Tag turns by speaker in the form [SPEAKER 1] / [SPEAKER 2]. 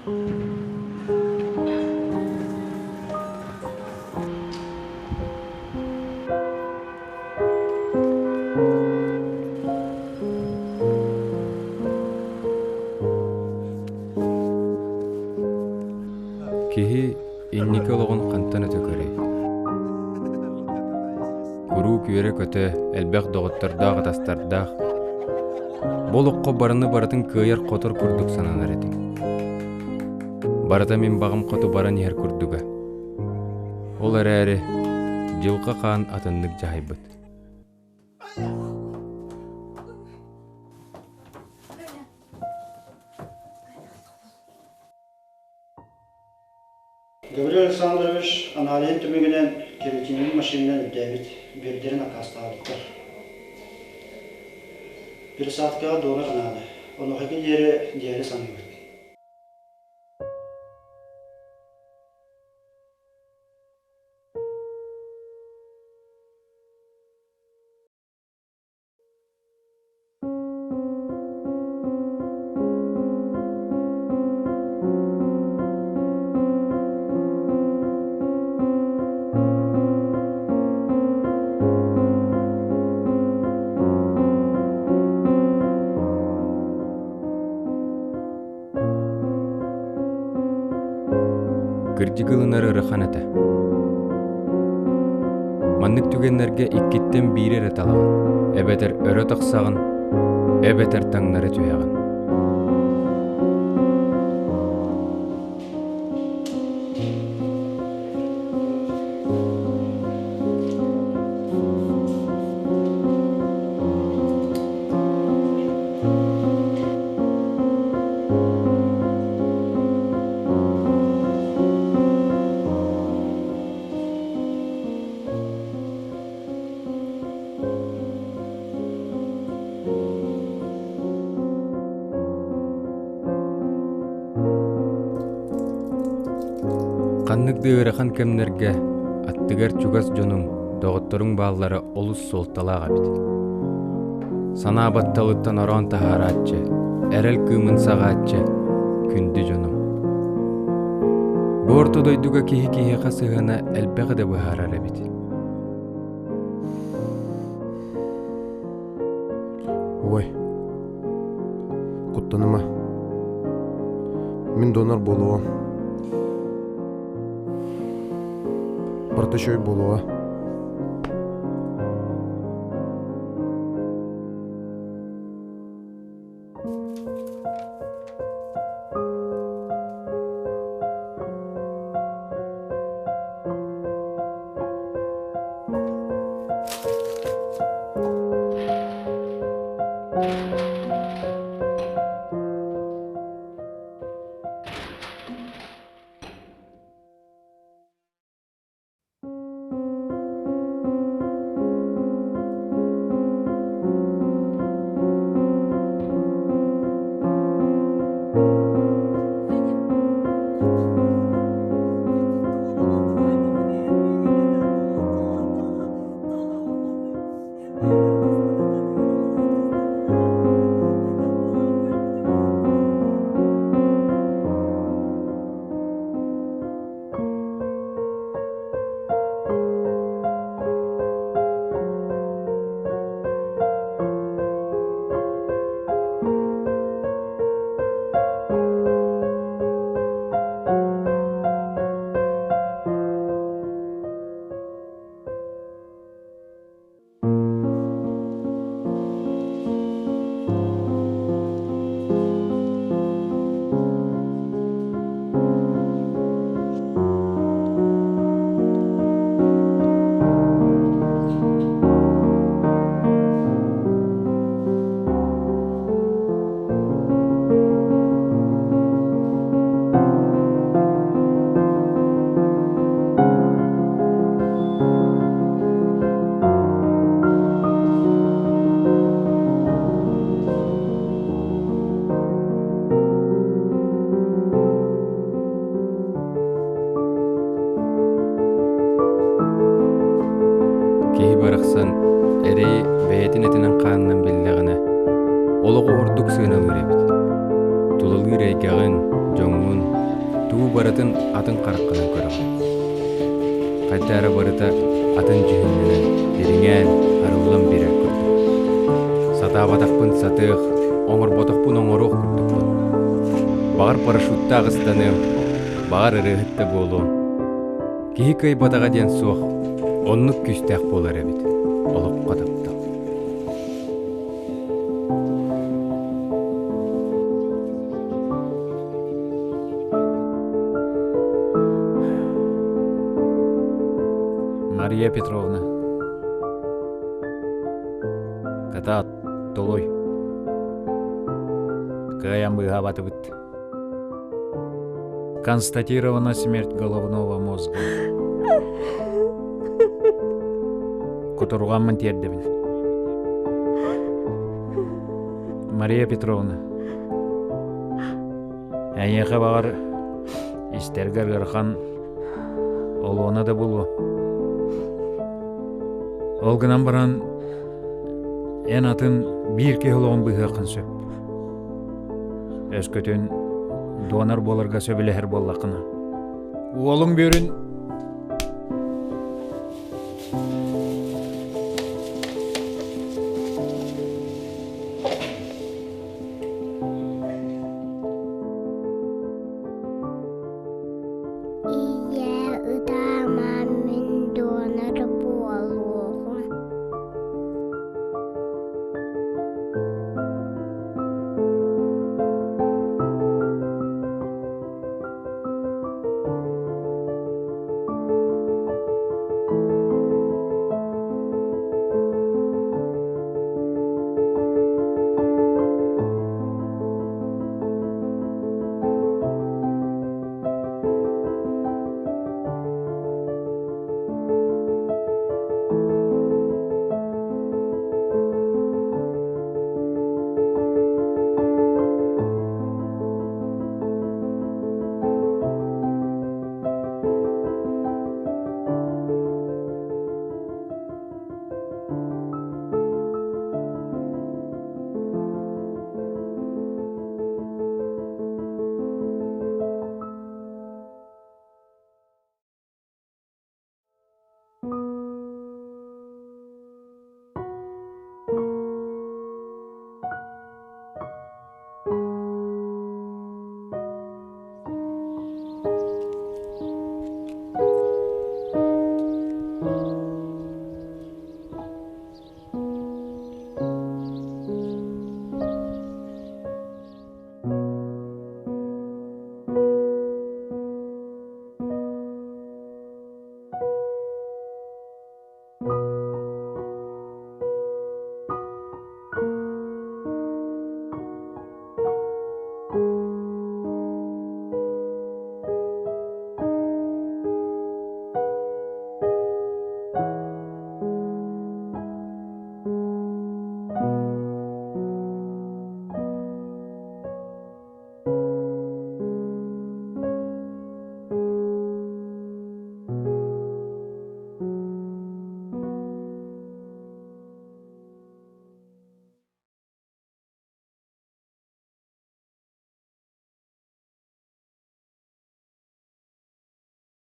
[SPEAKER 1] Киһи инники олоҕун хантан өтө көрөй? Куруук үөрэ-көтө, элбэх доҕоттордоох-атастардаах, бу олоххо барыны барытын кыайар-хотор курдук сананар этим. Барыта мин баҕам хоту баран иһэр курдуга. Ол эрээри дьылҕа хаан атыннык дьаһайбыт.
[SPEAKER 2] Гаврил Александрович аналиһын түмүгүнэн креатинин машинынан үрдээбит, бүөрдэрин аккаастаабыттар. Пересадкаҕа донор наада. Онуоха диэри диэри саныыбыт.
[SPEAKER 1] Кырдьык ылынар ыарахан этэ. Маннык түгэннэргэ иккиттэн биири эрэ талаҕын, эбэтэр өрө тахсаҕын, эбэтэр таҥнары түһэҕин. Ханнык да ыарахан кэмнэргэ аттыгар чугас дьонуҥ, доҕотторуҥ бааллара олус суолталаах эбит. Санаа батталыттан ороон таһаарааччы, эрэл кыымын саҕааччы, күндү дьонум. Бу орто дойдуга киһи киһиэхэ сыһыана элбэҕи да быһаарар эбит.
[SPEAKER 3] Ой, куттаныма. Мин донор буолуом. Барыта үчүгэй буолуоҕа.
[SPEAKER 1] Киһи барахсан эрэйи бэйэтин этинэн-хаанынан биллэҕинэ, олоҕу ордук сыаналыыр эбит. Тулалыыр эйгэҕин, Дьоҥҥун, тугу барытын атын хараххынан көрөҕүн. Хайда эрэ барыта атын дьүһүннэнэн, дириҥээн, арыллан биэрэр курдук. Сатаабатахпын сатыах, оҥорботохпун оҥоруох курдукпун. Баҕар парашюттаах ыстаныам, баҕар ырыаһыт да буолуом. Киһи кыайбатаҕа диэн суох, оннук күүстээх буолар эбит, олоххо таптал.
[SPEAKER 4] Мария Петровна. Кытаат, толуй. Кыайан быыһаабатыбыт. Констатирована смерть головного мозга. Кутурҕаммын тиэрдэбин. Мария Петровна, эйиэхэ баҕар истэргэр ыарахан олуона да буолуо. Ол гынан баран эн атын биир киһи олоҕун быыһыаххын сөп. Өскөтүн донор буоларга сөбүлэһэр буоллаххына. Уолуҥ бүөрүн